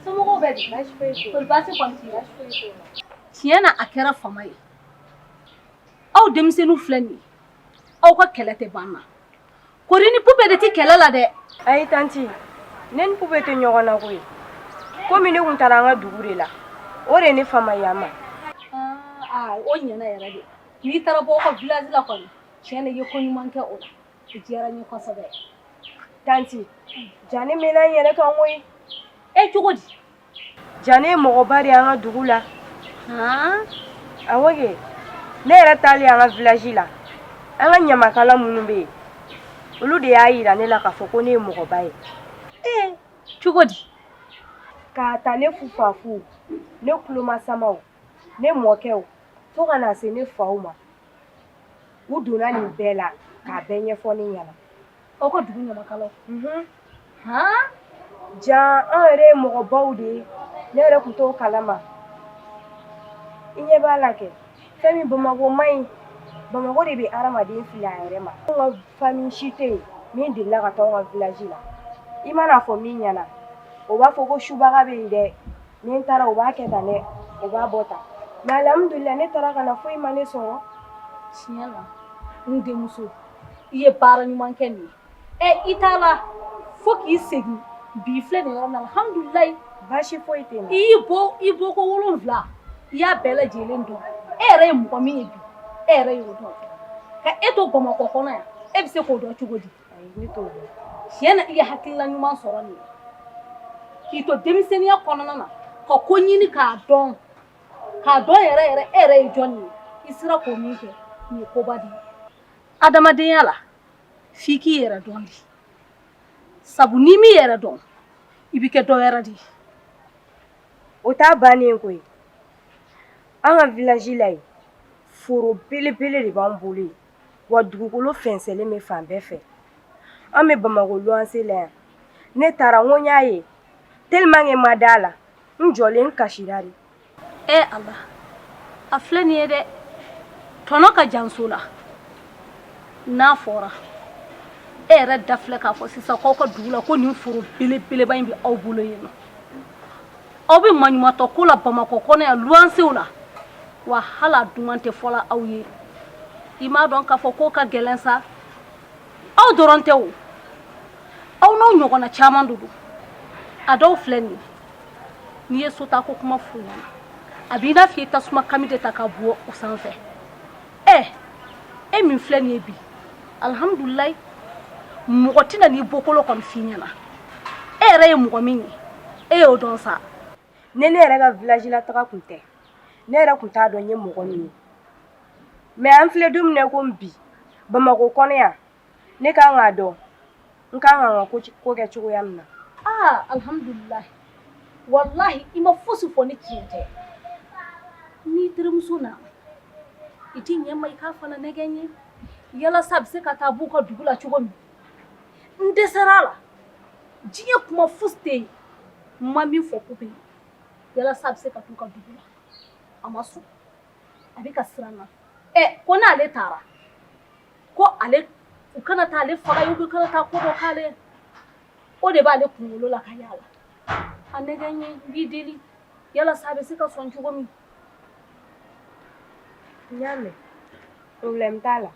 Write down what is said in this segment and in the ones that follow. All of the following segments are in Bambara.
Somɔgɔw bɛ di? Kɔri baasi kɔni t'i la? Tiɲɛ na a kɛra fama ye. Aw denmisɛnninw filɛ nin ye, aw ka kɛlɛ tɛ ban na. Kori ni Pupe de tɛ kɛlɛ la dɛ. Ayi tanti, ne ni Pupe tɛ ɲɔgɔn na koyi. Komi ne kun taara an ka dugu de la, o de ye ne fama yan ma. Aa, o ɲɛna yɛrɛ de. N'i taara bɔ aw ka village la kɔni, tiɲɛ na i ye ko ɲuman kɛ o la. O diyara n ye kosɛbɛ. Tanti, ja ne mɛnna n yɛrɛ kan koyi. E cogo di? Ja ne ye mɔgɔba de ye an ka dugu la. Han? Awɔ kɛ. Ne yɛrɛ taalen an ka village la, an ka ɲamakala minnu bɛ yen, olu de y'a yira ne la k'a fɔ ko ne ye mɔgɔba ye. Ee, cogo di? K'a ta ne fufafuw, ne tulomasamaw, ne mɔkɛw, fo ka na se ne faw ma. U donna nin bɛɛ la k'a bɛɛ ɲɛfɔ ne ɲɛna. Aw ka dugu ɲamakalaw. Han? Ja anw yɛrɛ ye mɔgɔbaw de ye, ne yɛrɛ tun t'o kalama. I ɲɛ b'a la kɛ, fɛn min Bamakɔ man ɲi, Bamakɔ de bɛ hadamaden fili a yɛrɛ ma. Anw ka famille si tɛ yen min delila ka taa anw ka village la. I mana fɔ min ɲɛna, o b'a fɔ ko subaga bɛ yen dɛ. Ni n taara u b'a kɛ tan dɛ, u b'a bɔ tan. Mais alhamdulillah ne taara ka na foyi ma ne sɔrɔ. Tiɲɛ na, n denmuso, i ye baara ɲuman kɛ nin ye. Ɛ, i taara fo k'i segin bi filɛ nin yɔrɔ min na, alhamdulilayi. Baasi foyi tɛ n na. I y'i bɔ i bɔ ko wolonwula, i y'a bɛɛ lajɛlen dɔn. E yɛrɛ ye mɔgɔ min ye bi, e yɛrɛ y'o dɔn. Ka e to Bamakɔ kɔnɔ yan, e bɛ se k'o dɔn cogo di? Ayi, ne t'o dɔn. Tiɲɛ na i ye hakilila ɲuman sɔrɔ nin ye. K'i to denmisɛnninya kɔnɔna na ka ko ɲini k'a dɔn, k'a dɔn yɛrɛ yɛrɛ e yɛrɛ ye jɔn ye, i sera k'o min kɛ, nin ye koba de ye. Adamadenya la, f'i k'i yɛrɛ dɔn de. Sabu n'i m'i yɛrɛ dɔn, i bɛ kɛ dɔ wɛrɛ de ye. O t'a bannen koyi. An ka village la yen, foro belebele de b'an bolo yen. Wa dugukolo fɛnsɛlen bɛ fan bɛɛ fɛ. An bɛ Bamakɔ luwanse la yan. Ne taara n ko n y'a ye tellement que n ma da la, n jɔlen n kasira de. E Ala, a filɛ nin ye dɛ, tɔnɔ ka jan so la. N'a fɔra e yɛrɛ da filɛ k'a fɔ sisan k'aw ka dugu la ko nin foro belebeleba in bɛ aw bolo yen nɔ, aw bɛ maɲumatɔ ko la Bamakɔ kɔnɔ yan luwansew la, wa hali a duman tɛ fɔla aw ye. I m'a dɔn k'a fɔ k'o ka gɛlɛn sa. Aw dɔrɔn tɛ o, aw n'aw ɲɔgɔnna caman de don. A dɔw filɛ nin ye, n'i ye sota ko kuma f'u ɲɛna, a b'i n'a fɔ i ye tasuma kami de ta ka bɔ o sanfɛ. Ɛ, e min filɛ nin ye bi, alihamudulilayi, mɔgɔ tɛna n'i bɔkolo kɔni f'i ɲɛna. E yɛrɛ ye mɔgɔ min ye, e y'o dɔn sa. Ni ne yɛrɛ ka village la taga kun tɛ, ne yɛrɛ kun t'a dɔn n ye mɔgɔ min ye. Mais an filɛ don min na komi bi, Bamakɔ kɔnɔ yan, ne kan k'a dɔn n kan ka n ka ko kɛ cogoya min na. Aa, alihamudulilayi, walahi i ma fosi fɔ ni tiɲɛ tɛ. N'i terimuso nana, i ti ɲɛ ma i k'a fana nɛgɛn ye yalasa a bɛ se ka taa b'u ka dugu la cogo min. N dɛsɛra a la, diɲɛ kuma fosi tɛ yen n ma min fɔ Pupe ye yalasa a bɛ se ka t'u ka dugu la, a ma sɔn. A bɛ ka siran na. Ɛ, ko n'ale taara ko ale u kana taa ale faga yen, u kana taa ko dɔ k'ale, o de b'ale kunkolo la ka yaala. A nɛgɛn ye, n b'i deli yalasa a bɛ se ka sɔn cogo min. N y'a mɛn, problème t'a la,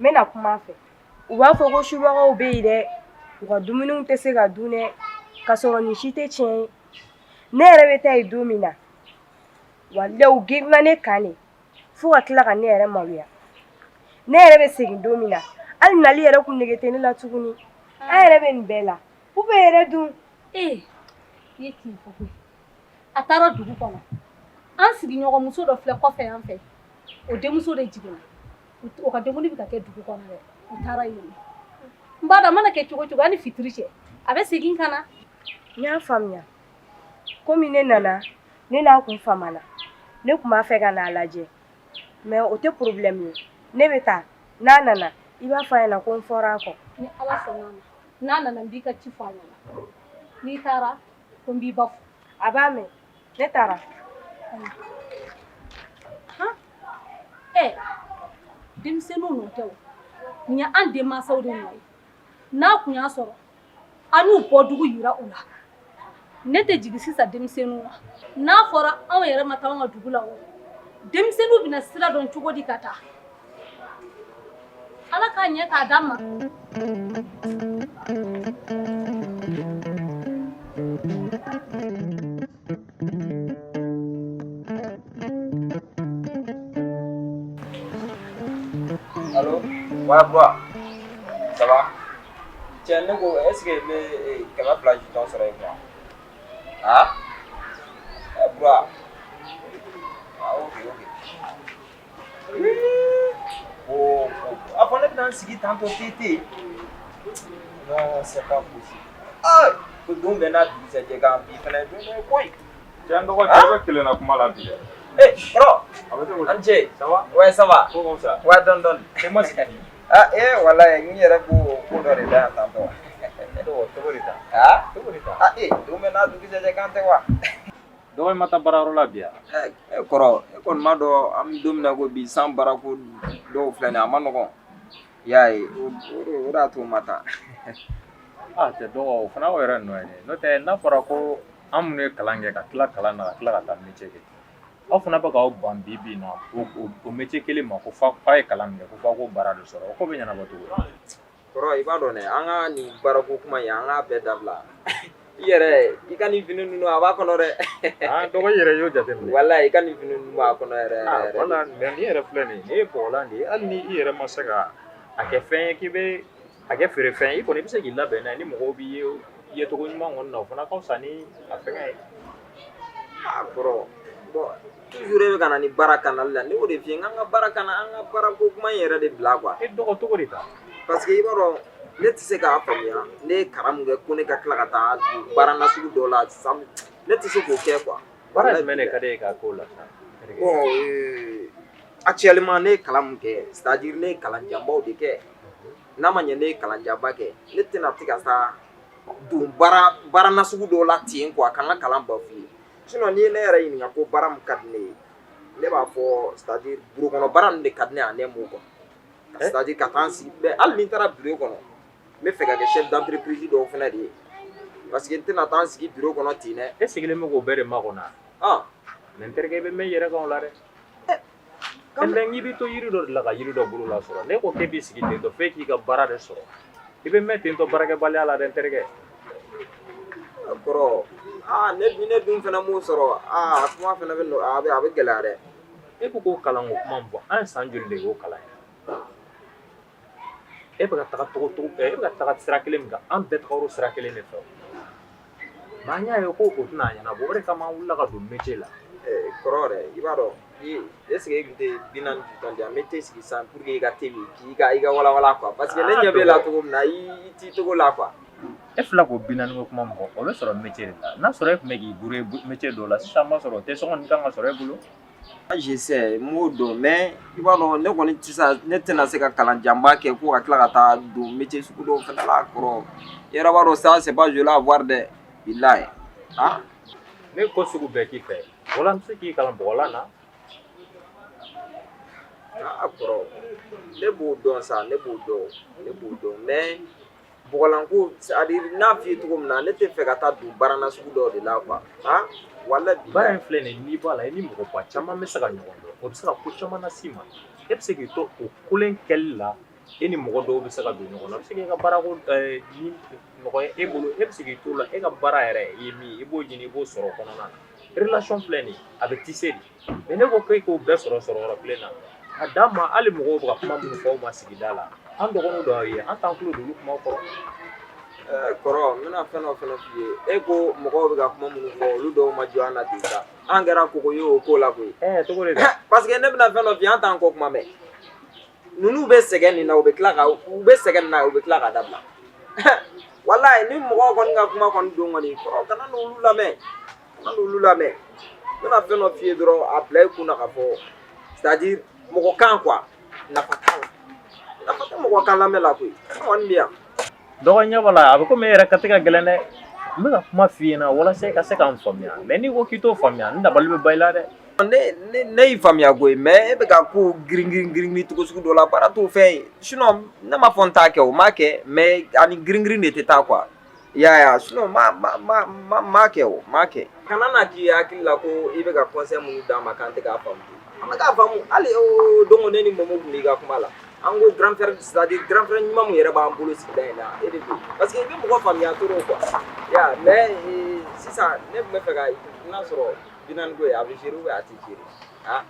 n bɛna kuma a fɛ. U b'a fɔ ko subagaw bɛ yen dɛ, u ka dumuniw tɛ se ka dun dɛ, ka sɔrɔ nin si tɛ tiɲɛ ye. Ne yɛrɛ bɛ taa yen don min na, walayi u girinna ne kan de fo ka tila ka ne yɛrɛ maloya. Ne yɛrɛ bɛ segin don min na, hali nali yɛrɛ kun nege tɛ ne la tuguni. An yɛrɛ bɛ nin bɛɛ la, Pupe yɛrɛ dun. Ee, i ye tiɲɛ fɔ koyi. A taara dugu kɔnɔ, an sigiɲɔgɔnmuso dɔ filɛ kɔfɛ yan fɛ, o denmuso de jiginna, o ka denkundi bɛ ka kɛ dugu kɔnɔ dɛ, u taara yen. N b'a dɔn a mana kɛ cogo cogo, hali fitiri cɛ a bɛ segin ka na. N y'a faamuya, komi ne nana ne n'a kun famana, Ne tun b'a fɛ ka n'a lajɛ, mais o tɛ problème ye. Ne bɛ taa, n'a nana i b'a fɔ a ɲɛna ko n fɔra a kɔ. Ni Ala sɔnna a ma, n'a nana n b'i ka ci fɔ a ɲɛna. N'i taara ko n b'i ba fo. A b'a mɛn. Ne taara. Han, ɛ denmisɛnninw nɔ tɛ o, nin ye an denmansaw de nɔ ye. N'a kun y'a sɔrɔ an y'u bɔ dugu yira u la, ne tɛ jigin sisan denmisɛnninw na. N'a fɔra anw yɛrɛ ma taa anw ka dugu la, o denmisɛnninw bɛna sira dɔn cogo di ka taa? Ala k'a ɲɛ k'a d'an ma. Allo, ouais, bro. Ça va? Cɛ, ne ko est ce que n bɛ 200 jetons sɔrɔ yen quoi? Ah? Eh, bro. Ah, ok, ok. Oh, oh, a fɔ ne bɛna n sigi tantôt tete. Non, c'est pas possible. Ah, ko don bɛɛ n'a dugusɛjɛ kan, bi fɛnɛ don dɔ ye koyi. Cɛ, n dɔgɔ, cɛ bɛ kelen na kuma la bi dɛ. Eh, kɔrɔ. A bɛ cogo di? An ce. Ça va? Ouais, ça va. Ko comme ça. Ouais, dɔɔni dɔɔni. E ma sigi. Ah, eh, walayi, n yɛrɛ b'o ko dɔ de da yan tantôt. Dɔgɔ, cogo di tan? Ah? Cogo di tan? Ah, eh, don bɛɛ n'a dugusɛjɛ kan tɛ wa? Dɔgɔ, i ma taa baarayɔrɔ la bi yan? E kɔrɔ, e kɔni m'a dɔn an bɛ don min na ko bi, san baarako dɔw filɛ nin ye, a ma nɔgɔn. I y'a ye, o de y'a to n ma taa. Ah cɛ, dɔgɔ, o fana y'o yɛrɛ nɔ ye dɛ. N'o tɛ, n'a fɔra ko an minnu ye kalan kɛ ka tila kalan na, ka tila ka taa métier kɛ, aw fana bɛ k'aw ban bi bi in na o métier kelen ma, ko fa k'a ye kalan min kɛ, ko f'a k'o baara de sɔrɔ, o ko bɛ ɲɛnabɔ cogo di? Kɔrɔ, i b'a dɔn dɛ, an ka nin baarako kuma in, an k'a bɛɛ dabila. I yɛrɛ, i ka nin fini ninnu, a b'a kɔnɔ dɛ. Ah dɔgɔ, i yɛrɛ y'o jateminɛ. Walayi, i ka nin fini ninnu b'a kɔnɔ yɛrɛ Ah yɛrɛ. Wala, mais nin yɛrɛ filɛ nin ye, nin ye bɔgɔlan de ye. Hali ni i yɛrɛ ma se ka a kɛ fɛn ye k'i bɛ a kɛ feerefɛn ye, i kɔni i bɛ se k'i labɛn n'a ye. Ni mɔgɔw b'i ye yecogo ɲuman kɔni na, o fana ka fisa ni a fɛngɛ ye. Ah kɔrɔ, bon, toujours e bɛ ka na ni baara kanali la. Ne y'o de f'i ye, n k'an ka baara kana, an ka baarako kuma in yɛrɛ de bila quoi. E dɔgɔ, cogo di tan? Parce que i b'a dɔn, ne tɛ se k'a faamuya, ne ye kalan min kɛ, ko ne ka tila ka taa don baara nasugu dɔ la sisan, ne tɛ se k'o kɛ quoi. Baara jumɛn de ka di e ye k'a k'o la sisan? Bon, actuellement ne ye kalan min kɛ, c'est à dire ne ye kalan janbaw de kɛ. N'a ma ɲɛ ne ye kalan janba kɛ, ne tɛna se ka taa don baara nasugu dɔw la ten quoi, ka n ka kalan bafouer. Sinon n'i ye ne yɛrɛ ɲininka ko baara min ka di ne ye, ne b'a fɔ, c'est à dire bureau kɔnɔ baara ninnu de ka di ne ye en un mot quoi. C'est à dire ka taa n sigi, mais hali ni n taara bureau kɔnɔ, n bɛ fɛ ka kɛ chef d'entreprise dɔw fana de ye, parce que n tɛna taa n sigi bureau kɔnɔ ten dɛ. E sigilen bɛ k'o bɛɛ de makɔnɔ? Ah. Mais n terikɛ, i bɛ mɛn i yɛrɛ kan o la dɛ. Mais n'i bɛ to yiri dɔ de la ka yiri dɔ bolo la sɔrɔ, ne ko k'e b'i sigi ten tɔ f'e k'i ka baara de sɔrɔ, i bɛ mɛn ten tɔ baarakɛbaliya la dɛ, n terikɛ. Kɔrɔ, aa, ne dun fana m'o sɔrɔ, aa, a kuma fana bɛ a bɛ gɛlɛya dɛ. E ko k'o kalanko kuma min fɔ, an ye san joli de k'o kalan ye? E bɛ ka taga togo togo, e bɛ ka taga sira kelen min kan, an bɛɛ tagara o sira kelen de fɛ. Mais an y'a ye ko o tɛna ɲɛnabɔ, o de kama an wulila ka don métier la. Kɔrɔ dɛ, i b'a dɔn, i est ce que e tun tɛ 40 jetons di yan, n bɛ te sigi sisan pour que i ka te min, k'i ka i ka walawala quoi, parce que ne ɲɛ b'e la cogo min na, i t'i cogo la quoi. E filɛ k'o 40 ko kuma min fɔ, o bɛ sɔrɔ métier de la. N'a sɔrɔ e tun bɛ k'i gourer métier dɔw la sisan, b'a sɔrɔ o tɛ sɔngɔ nin kan ka sɔrɔ e bolo. Je sais, n b'o dɔn, mais i b'a dɔn, ne kɔni tɛ se, ne tɛna se ka kalan janba kɛ ko ka tila ka taa don métier sugu dɔw fana la. Kɔrɔ, i yɛrɛ b'a dɔn, ça c'est pas joli à voir dɛ, bilahi, ah. Ne ko sugu bɛɛ k'i fɛ, wala n bɛ se k'i kalan bɔgɔlan na. Ah kɔrɔ, ne b'o dɔn sa, ne b'o dɔn, ne b'o dɔn, mais bɔgɔlanko, c'est à dire n y'a f'i ye cogo min na, ne tɛ fɛ ka taa don baara nasugu dɔw de la quoi, ah, walahi bilahi. Baara in filɛ nin ye, n'i b'a la, i ni mɔgɔba caman bɛ se ka ɲɔgɔn dɔn, o bɛ se ka ko caman las'i ma. E bɛ se k'i to o kolen kɛli la, e ni mɔgɔ dɔw bɛ se ka don ɲɔgɔn na, a bɛ se k'i ka baarako ni nɔgɔya e bolo. E bɛ se k'i to la, e ka baara yɛrɛ ye min ye, i b'o ɲini, i b'o sɔrɔ o kɔnɔna na. Relation filɛ nin ye, a bɛ tisser de. Mais ne ko k'e k'o bɛɛ sɔrɔ yɔrɔ kelen na, a dan ma. Hali mɔgɔw bɛ ka kuma minnu fɔ aw ma sigida la, an dɔgɔninw dɔw ye, an t'an tulo don olu kumaw kɔrɔ. Kɔrɔ, n bɛna fɛn dɔ fana f'i ye. E ko mɔgɔw bɛ ka kuma minnu fɔ, olu dɔw ma jɔ an na ten sa, an kɛra koko ye o ko la koyi. Ɛɛ, cogo di? Parce que ne bɛna fɛn dɔ f'i ye, an t'an kɔ kuma mɛn. Ninnu bɛ sɛgɛn nin na, u bɛ tila ka, u bɛ sɛgɛn nin na, u bɛ tila ka dabila. Walayi, ni mɔgɔw kɔni ka kuma kɔni don kɔni, kɔrɔ, kana n'olu lamɛn, kana n'olu lamɛn. N bɛna fɛn dɔ f'i ye dɔrɔn, a bila i kun na k'a fɔ, c'est à dire mɔgɔ kan quoi, nafa t'a la, nafa tɛ mɔgɔ kan lamɛn la koyi. An kɔni bɛ yan. Dɔgɔ, ɲɛ b'a la, a bɛ komi e yɛrɛ ka tɛ ka gɛlɛn dɛ. N bɛ ka kuma f'i ɲɛna walasa i ka se ka n faamuya, mais n'i ko k'i t'o faamuya, n dabali bɛ ban i la dɛ. Ne y'i faamuya koyi, mais e bɛ ka ko girin girin girin girin cogo sugu dɔ la, baara t'o fɛn ye. Sinon ne m'a fɔ n t'a kɛ, o m'a kɛ, mais ani girin girin de tɛ taa quoi, i y'a ye. Sinon ma ma ma ma m'a kɛ, o m'a kɛ. Kana na k'i hakili la ko i bɛ ka conseil minnu d'a ma k'an tɛ k'a faamu. An bɛ k'a faamu. Hali o don, ne ni Momo tun b'i ka kuma la, an ko grand frère, c'est à dire grand frère ɲuman mun yɛrɛ b'an bolo sigida in na, e de don, parce que i bɛ mɔgɔ faamuya trop quoi. Ya, mais sisan ne tun bɛ fɛ ka n'a sɔrɔ 40 ko ye, a bɛ gérer ou bien a tɛ gérer? Ah.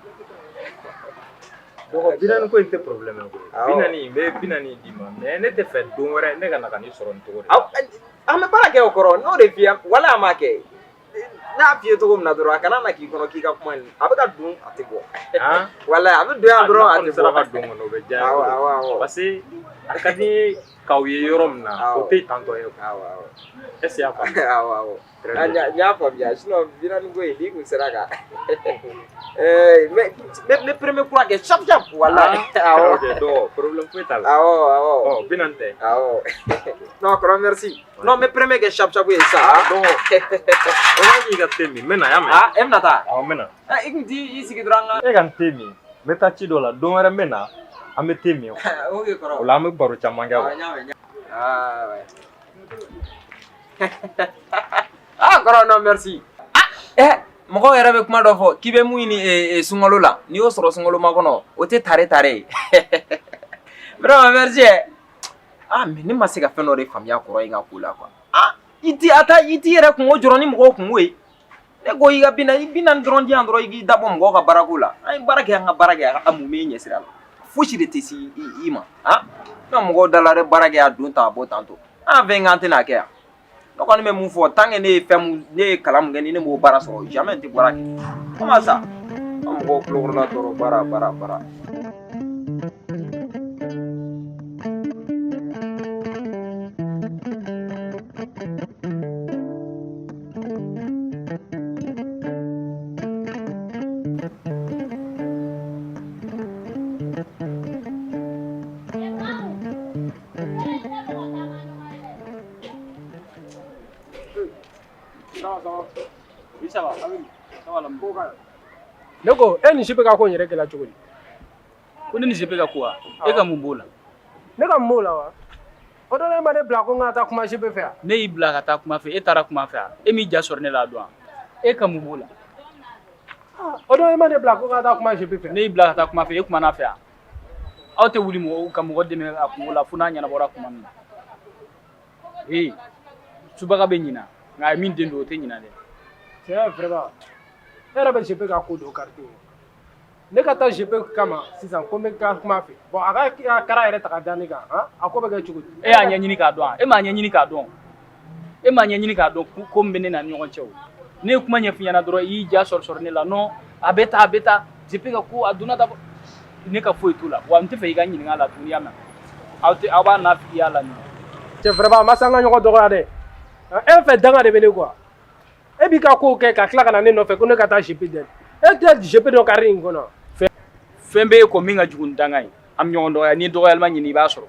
Dɔgɔ, 40 ko in tɛ problème ye koyi. Awɔ. 40, n bɛ 40 d'i ma, mais ne tɛ fɛ don wɛrɛ ne ka na ka n'i sɔrɔ nin cogo de la. Aw, an bɛ baara kɛ o kɔrɔ, n'o de f'i ye wala a m'a kɛ. N'a f'i ye cogo min na dɔrɔn, a kana na k'i kɔnɔ k'i ka kuma nin a bɛ ka don, a tɛ bɔ. Han. Wala a bɛ don yan dɔrɔn, a n'a tɛ kɔni sera bɔ. ka don kɔni, o bɛ diya n ye Awɔ. kojugu. Awɔ awɔ. Parce que a ka di n ye k'aw ye yɔrɔ min na, o tɛ tantɔ ye quoi. Awɔ awɔ. Est ce que i y'a faamuya? Awɔ awɔ. Très Ah, bien. n y'a faamuya. Sinon 40 ko in, n'i kun sera ka mais ne premier kura kɛ sharp sharp, wala. Awɔ. Ok, donc problème foyi t'a la. Awɔ awɔ. Ɔ, 40 tɛ. Awɔ. Non kɔrɔ, merci. Non, n bɛ premier kɛ sharp sharp ye sisan. Ah, donc o b'a k'i ka te min, n bɛ na, y'a mɛn. Ah, e bɛna taa? Awɔ, n bɛ na. Ah, i kun t'i sigi dɔrɔn an E ka n te min, n bɛ taa ci dɔ la, don wɛrɛ n bɛ na, an bɛ te min. ka. Ok kɔrɔ. O la an bɛ baro caman kɛ Awɔ quoi. N y'a mɛn. Ah ouais. Ah kɔrɔ, non, merci. Ah, eh, mɔgɔw yɛrɛ bɛ kuma dɔ fɔ k'i bɛ mun ɲini sunkalo la, n'i y'o sɔrɔ sunkalo makɔnɔ, o tɛ tare tare ye. Vraiment, merci. Eh. Ah, mais ne ma se ka fɛn dɔ de faamuya kɔrɔ in ka ko la quoi. Ah, i ti a ta, i t'i yɛrɛ kungo jɔrɔ ni mɔgɔw kungo ye. Ne ko i ka 40, i 40 dɔrɔn di yan dɔrɔn, i k'i dabɔ mɔgɔw ka baarako la. An ye baara kɛ, an ka baara kɛ, a mun b'e ɲɛsira la? Fosi de tɛ se i ma. Ah, na mɔgɔw da la dɛ, baara kɛ, a don tan, a bɔ tan to. An fɛn k'an tɛna kɛ yan. Ne kɔni bɛ mun fɔ, tant que ne ye fɛn mun, ne ye kalan mun kɛ, ni ne m'o baara sɔrɔ, jamais n tɛ baara kɛ. Comment ça? An mɔgɔw tulokɔrɔla tɔɔrɔ, baara baara baara. Oui, ça va. Ça va, l'homme. Ne ko e ni si bɛ ka ko in yɛrɛ kɛla cogo di? Ko ne ni GP ka ko wa? E ka mun b'o la? Ne ka mun b'o la wa? O don e ma ne bila ko n ka taa kuma GP fɛ yan. Ne y'i bila ka taa kuma fɛ, e taara kuma fɛ wa? E m'i ja sɔrɔ ne la a don wa? E ka mun b'o la? O don e ma ne bila ko n ka taa kuma GP fɛ. Ne y'i bila ka taa kuma fɛ, e kumana fɛ wa? Aw tɛ wuli mɔgɔw ka mɔgɔ dɛmɛ a kungo la fo n'a ɲɛnabɔra kuma min na. Ee, subaga bɛ ɲina, nka a ye min den don, o tɛ ɲina dɛ. Tiɲɛ, vraiment, e yɛrɛ bɛ GP ka ko don quartier kɔnɔ. Ne ka taa GP kama sisan ko n bɛ taa kuma fɛ. Bon, a ka kara yɛrɛ ta ka da ne kan, han, a ko bɛ kɛ cogo di? E y'a ɲɛɲini k'a dɔn wa? E m'a ɲɛɲini k'a dɔn? E m'a ɲɛɲini k'a dɔn ko min bɛ ne n'a ni ɲɔgɔn cɛ o? Ne ye kuma ɲɛf'i ɲɛna dɔrɔn, i y'i ja sɔrɔ sɔrɔ ne la. Non, a bɛ tan, a bɛ tan. GP ka ko a donna ta, ne ka foyi t'o la. Wa n tɛ fɛ i ka n ɲininka a la tuguni, i y'a mɛn? Aw tɛ, aw b'a nafigiya la nin. Cɛ, vraiment, a ma se an ka ɲɔgɔn dɔgɔya dɛ. E fɛ danga de bɛ ne quoi. E b'i ka kow kɛ ka tila ka na ne nɔfɛ ko ne ka taa GP dɛmɛ. E tɛ GP dɔn quartier in kɔnɔ. Fɛn bɛ e kɔ min ka jugu ni danga ye. An bɛ ɲɔgɔn dɔgɔya, n'i ye dɔgɔyalima ɲini, i b'a sɔrɔ.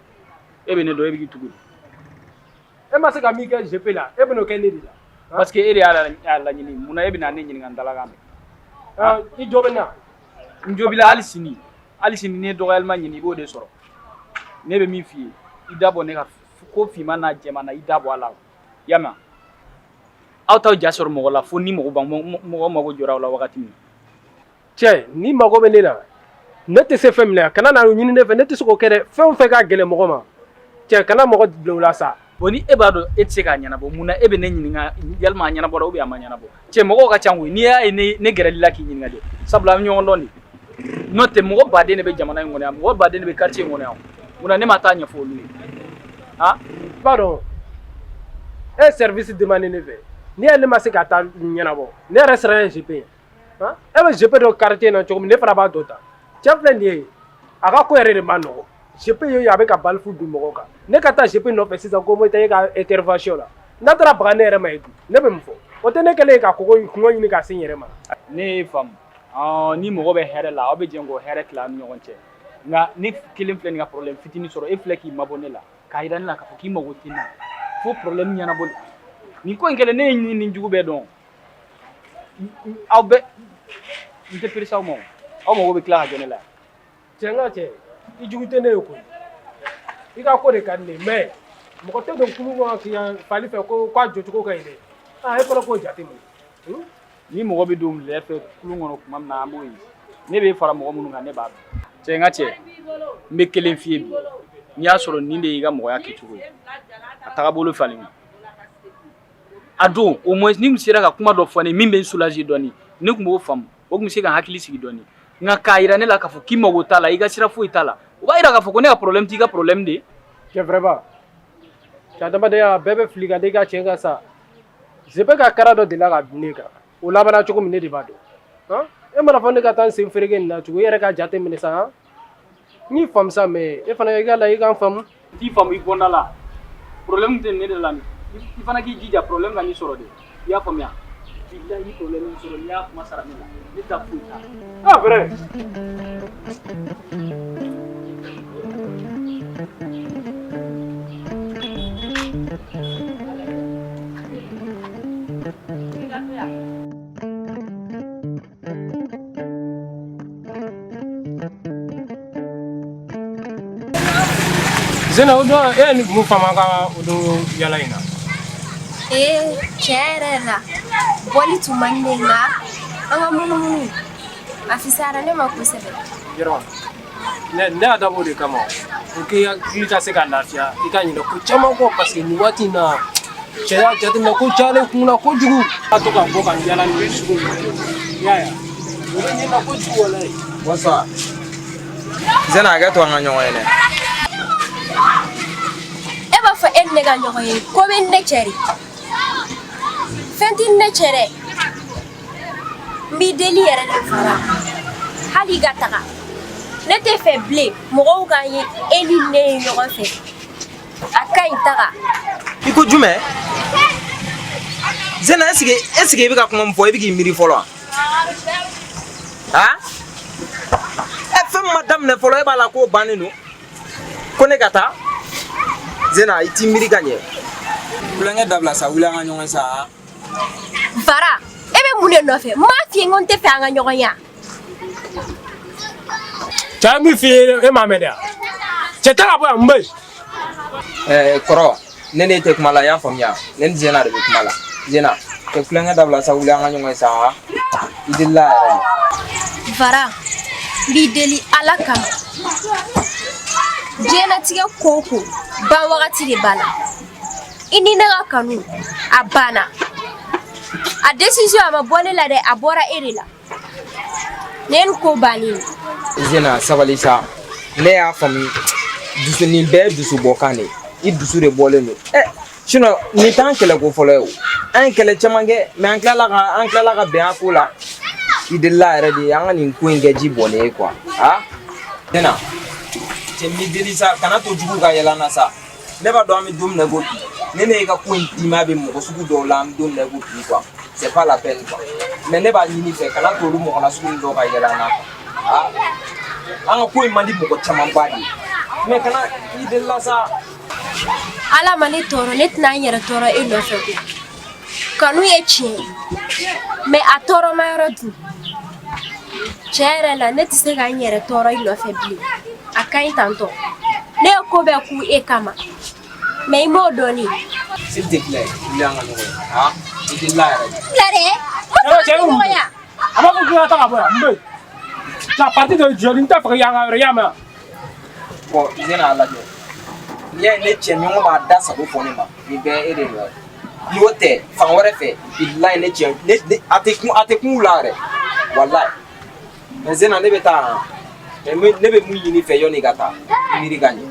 E bɛ ne dɔn, e bɛ k'i tugu. E ma se ka min kɛ GP la, e bɛn'o kɛ ne de la. Parce que e de y'a laɲini. Munna e bɛ na ne ɲininka n dalakan mɛn? I jɔ bɛ na. N jo b'i la hali sini. Hali sini, n'i ye dɔgɔyalima ɲini, i b'o de sɔrɔ. Ne bɛ min f'i ye, i da bɔ ne ka ko finman n'a jɛman na, i da bɔ a la. I y'a mɛn? Aw t'aw ja sɔrɔ mɔgɔ la fo ni mɔgɔ mɔgɔ mago jɔra aw la wagati min. Cɛ, n'i mago bɛ ne la, ne tɛ se fɛn min na, kana na ɲini ne fɛ, ne tɛ se k'o kɛ dɛ. Fɛn o fɛn ka gɛlɛn mɔgɔ ma, cɛ, kana mɔgɔ bila o la sa. Bon, ni e b'a dɔn e tɛ se k'a ɲɛnabɔ, mun na e bɛ ne ɲininka yalima a ɲɛnabɔra ou bien a ma ɲɛnabɔ? Cɛ, mɔgɔw ka ca koyi. N'i y'a ye ne gɛrɛl'i la k'i ɲininka de, sabula an bɛ ɲɔgɔn dɔn de. N'o tɛ, mɔgɔ baden de bɛ jamana in kɔnɔ yan, mɔgɔ baden de bɛ quartier in kɔnɔ yan. Mun na ne ma taa ɲɛfɔ olu ye? Ah. I b'a dɔn, e ye service demandé ne fɛ, n'i y'a ye ne ma se ka taa ɲɛnabɔ, ne yɛrɛ siranna GP ɲɛ. Han, e bɛ GP dɔn quartier in na cogo min, ne fana b'a dɔn tan. Cɛ filɛ nin ye, a ka ko yɛrɛ de ma nɔgɔ. GP ye, a bɛ ka balifu bin mɔgɔw kan. Ne ka taa GP nɔfɛ sisan ko n bɛ taa e ka intervention la, n'a taara baga ne yɛrɛ ma yen dun, ne bɛ mun fɔ? O tɛ ne kɛlen ye ka kɔgɔ kungo ɲini ka se n yɛrɛ ma. Ne ye faamu. Ni mɔgɔ bɛ hɛrɛ la, aw bɛ jɛ k'o hɛrɛ tila aw ni ɲɔgɔn cɛ. Nka ne kelen filɛ nin ka problème fitinin sɔrɔ, e filɛ k'i mabɔ ne la, k'a yira ne la k'a fɔ k'i mago tɛ n na. Fo problème ɲɛnabɔli. Nin ko in kɛlen, ne ye nin jugu bɛɛ dɔn. Aw bɛɛ, n tɛ perese aw ma o. Aw mago bɛ tila ka jɔ ne la. Cɛ, n ka cɛ, i jugu tɛ ne ye koyi. I ka ko de ka di ne ye, mais mɔgɔ tɛ don kulu kɔnɔ k'i ka fali fɛ ko k'a jɔcogo ka ɲi dɛ. Aa, e fana k'o jateminɛ. Ni mɔgɔ bɛ don lɛ fɛ kulun kɔnɔ tuma min na, an b'o ye. Ne bɛ fara mɔgɔ minnu kan, ne b'a dɔn. Cɛ, n ka cɛ, n bɛ kelen f'i ye bi. N'i y'a sɔrɔ nin de y'i ka mɔgɔya kɛcogo ye, a tagabolo falen. A don, au moins ni tun sera ka kuma dɔ fɔ ne min bɛ n soulager dɔɔni, ne tun b'o faamu, o tun bɛ se ka n hakili sigi dɔɔni. Nka k'a yira ne la k'a fɔ k'i mago t'a la, i ka sira foyi t'a la, o b'a yira k'a fɔ ko ne ka problème t'i ka problème de ye. Cɛ, vraiment, cɛ, adamadenya bɛɛ bɛ fili ka da i ka cɛn kan sa. Zebe ka kara dɔ delila ka bin ne kan, o labanna cogo min, ne de b'a dɔn. E mana fɔ ne ka taa n sen fereke nin na cogo, e yɛrɛ ka jate minɛ sa. N y'i faamu sa, mais e fana i ka la i ka n faamu. T'i faamu i bɔnda la. Problème tɛ ne de la nin. I fana k'i jija problème ka n'i sɔrɔ de. I y'a faamuya? Bilahi, ni problème sɔrɔ, n'i y'a kuma sara ne la, ne t'a foyi t'a la. Ah, vrai. Zena, o don e ye ni mun faamu an ka o don yala in na? Ee, tiɲɛ yɛrɛ la, bɔli tun man di ne ye, nka an ka munumunu a fisayara ne ma kosɛbɛ. Yɔrɔ ne y'a dabɔ o de kama pour que i hakili ka se ka lafiya, i ka ɲinɛ ko caman kɔ, parce que nin waati in na, cɛ y'a jateminɛ ko cayalen kun na kojugu. A to ka bɔ ka yala ni sugu ninnu, i y'a ye, o bɛ ɲɛ na kojugu, walayi. Bonsoir. Zena, hakɛ to, an ka ɲɔgɔn ye dɛ. E b'a fɔ e ni ne ka ɲɔgɔn ye, ko bɛ ni ne cɛ de? Fɛn tɛ ni ne cɛ dɛ. N b'i deli yɛrɛ de fara, hali i ka taga, ne tɛ fɛ bilen mɔgɔw k'an ye e ni ne ye ɲɔgɔn fɛ. A ka ɲi, taga. I ko jumɛn? Zena, est-ce que i bɛ ka kuma min fɔ, i bɛ k'i miiri fɔlɔ wa? Han? Ɛ, fɛn min ma daminɛ fɔlɔ, e b'a la k'o bannen don. Ko ne ka taa? Zena, i t'i miiri ka ɲɛ. Kulonkɛ dabila sa, wuli an ka ɲɔgɔn ye sa. Fara, e bɛ mun de nɔfɛ? N m'a f'i ye n ko n tɛ fɛ an ka ɲɔgɔn ye wa? Cɛ ye min f'i ye, e m'a mɛn dɛ. Cɛ, tɛ ka bɔ yan, n bɛ yen. Ɛɛ kɔrɔ, ne n'e tɛ kuma la, i y'a faamuya? Ne ni Zena de bɛ kuma la. Zena, cɛ, kulonkɛ dabila sa, wuli an ka ɲɔgɔn ye sa. I delila yɛrɛ de. Fara, n b'i deli Ala kama. Diɲɛnatigɛ ko o ko, ban wagati de b'a la. I ni ne ka kanu, a banna. A décision, a ma bɔ ne la dɛ, a bɔra e de la. Ne ni ko bannen ye. Zena, sabali sa. Ne y'a faamu, dusu nin bɛɛ ye dusubɔkan de ye. I dusu de bɔlen don. Ɛ, sinon nin t'an kɛlɛ ko fɔlɔ ye o. An ye kɛlɛ caman kɛ, mais an tilala ka bɛn a ko la. I delila yɛrɛ de ye, an ka nin ko in kɛ ji bɔnnen ye quoi. Ah, Zena, cɛ, n b'i deli sa, kana to jugu ka yɛlɛ an na sa. Ne b'a dɔn, an bɛ don min na i ko bi, ne ye ka ko in dimi bɛ mɔgɔ sugu dɔw la, an bɛ don min na i ko bi quoi, c'est pas la peine quoi. Mais ne b'a ɲini fɛ, kana to olu mɔgɔ nasugu ninnu dɔw ka yɛlɛ an na quoi. Ah, an ka ko in man di mɔgɔ camanba de ye, mais kana, i delila sa. Ala ma ne tɔɔrɔ, ne tɛna n yɛrɛ tɔɔrɔ e nɔfɛ koyi. Kanu ye tiɲɛ ye, mais a tɔɔrɔma yɔrɔ dun? Tiɲɛ yɛrɛ la, ne tɛ se ka n yɛrɛ tɔɔrɔ i nɔfɛ bilen. A ka ɲi tantɔ. Ne ye ko bɛɛ ku e kama, mais i m'o dɔn ne. S'il te plaît, wuli an ka ɲɔgɔn ye. Ah, i delila yɛrɛ de. Bila dɛ, ma Cɛ, fɛ an ka ɲɔgɔn ye. A b'a fɔ k'i ka taa ka bɔ yan, n bɛ yen. À partir de aujourd'hui, n t'a fɛ ka y'an ka yɔrɔ, i y'a mɛn wa? Bon, Zena, a lajɛ, n'i y'a ye ne cɛ ɲɔgɔn b'a da sago fɔ ne ma, nin bɛɛ e de nɔ ye. N'o tɛ, fan wɛrɛ fɛ, bilayi, ne cɛ, ne a tɛ kun u la yɛrɛ, walayi. Mais Zena, ne bɛ taa, mais ne bɛ mun ɲini i fɛ, yanni i ka taa, i miiri ka ɲɛ.